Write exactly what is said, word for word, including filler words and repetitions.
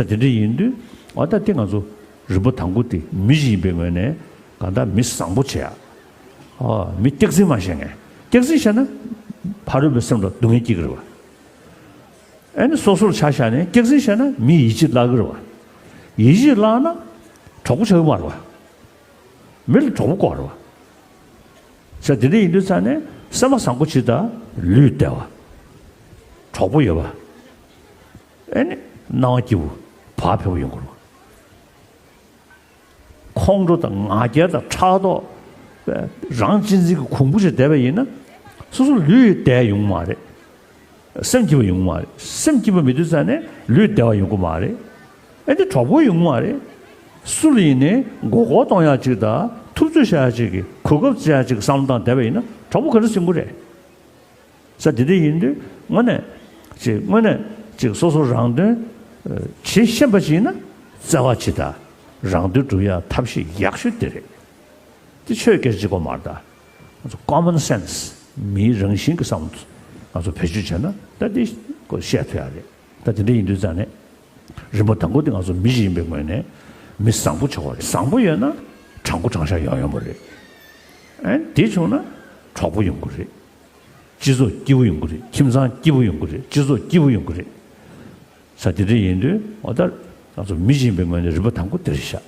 དེ་འདྲ་ཡིན་དུས་འོ་ད་དེ་ང་ཚོ་རིམ་པ་དང་པོ་དེ་མི་ཞིག་ཡིན་པའི་ངོས་ནས་གང་ལྟར་མི་བཟང་པོ་བྱེད་ཡ། ཨོ་མི་སྟེགས་འཛིན་མ་བྱེད་མཁན། སྟེགས་འཛིན་བྱས་ན་ཕ་རོལ་པོའི་སེམས་ལ་སྡུག་བསྔལ་སྐྱེ་གི་རེད་བ། ཨ་ནི་སོ་སོར་ཆ་བཞག་ནས་སྟེགས་འཛིན་བྱས་ན་མི་ཡིད་ཆེས་བརླག་གི་རེད་བ། ཡིད་ཆེས་བརླག་ན་གྲོགས་པོ་ཆགས་ཀྱི་མ་རེད་བ། མི་ལ་གྲོགས་པོ་དགོས་རེད་བ། ཟེར་དེ་འདྲ་ཡིན་དུས་ཙང་ནས་སེམས་པ་བཟང་པོ་ཅིག་དང་ལུས་བདེ་བ། གྲོགས་པོ་ཡོད་པ། ཨེ་ནི་སྣང་བ་སྐྱིད་པོ་བག་ཕེབས་པོ་ཡོང་དགོས་རེད་བ། ཁོང་ཁྲོ་དང་ང་རྒྱལ་དང་ཕྲག་དོག་རང་གཅེས་འཛིན་གྱི་གོང་བུ་ཞིག་བསྡད་པ་ཡིན་ན་སོ་སོ་ལུས་བདེ་ཡོང་མ་རེད། སེམས་སྐྱིད་པ་ཡོང་མ་རེད། སེམས་སྐྱིད་པ་མེད་དུས་ཙང་ནས་ལུས་བདེ་བ་ཡོང་གི་མ་རེད། ཨེ་འདི་གྲོགས་པོ་ཡོང་མ་རེད། སུ་ལ་ཡིན་ནའི་མགོ་སྐོར་གཏོང་ཡག་ཅིག་དང་ཐུབ་ཚོད་བྱ་ཡག་ཅིག་གི་གོ་སྐབས་བཙལ་ཡག་ཅིག་གི་བསམ་བློ་བཏང་བསྡད་པ་ཡིན་ན་གྲོགས་པོ་ག་རེ་ཟིན་གི་རེད། ས་དེ་འདྲ་ཡིན་དུས་དངོས་གནས་ཅིག་དངོས་གནས་ཅིག་སོ་སོ་རང་དོན་བྱེད་ཤེས་པ་ཅིག་ཡིན་ན་བརྩེ་བ་ཅིག་དང་རང་དོན་སྒྲུབ་ཡག་ཐབས་ཤེས་ཡག་ཤོས་དེ་རེད། དེ་ཆོས་སྐད་ཆ་གཅིག་པོ་མ་རེད་ད། ང་ཚོ་common sense མིའི་རང་བཞིན་གྱི་བསམ་བློ་ང་ཚོ་བེད་སྤྱོད་བྱས་ན་ད་དེ་ཀོ་བཤད་ཐུབ་ཡག་རེད། ད་དེ་འདྲ་ཡིན་དུས་ཙང་ནས་རིམ་པ་དང་པོ་དེ་ང་ཚོ་མི་ཞིག་ཡིན་པའི་ངོས་ནས་མི་བཟང་པོ་བྱ་དགོས་རེད། བཟང་པོ་ཡོད་ན་དྲང་པོ་དྲང་བཞག་ཡོང་ཡོང་པ་རེད། ཨན་དེ་བྱུང་ན་གྲོགས་པོ་ཡོང་གི་རེད། སྤྱི་ཚོགས་སྐྱིད་པོ་ཡོང་གི་རེད། ཁྱིམ་ཚང་སྐྱིད་པོ་ཡོང་གི་རེད། སྤྱི་ཚོགས་སྐྱིད་པོ་ཡོང་གི་རེད། ས་དེ་འདྲ་ཡིན་དུས་འོ་ད་ང་ཚོ་མི་ཞིག་ཡིན་པའི་ངོས་ནས་རིམ་པ་དང་པོ་དེ་རེད་ཤག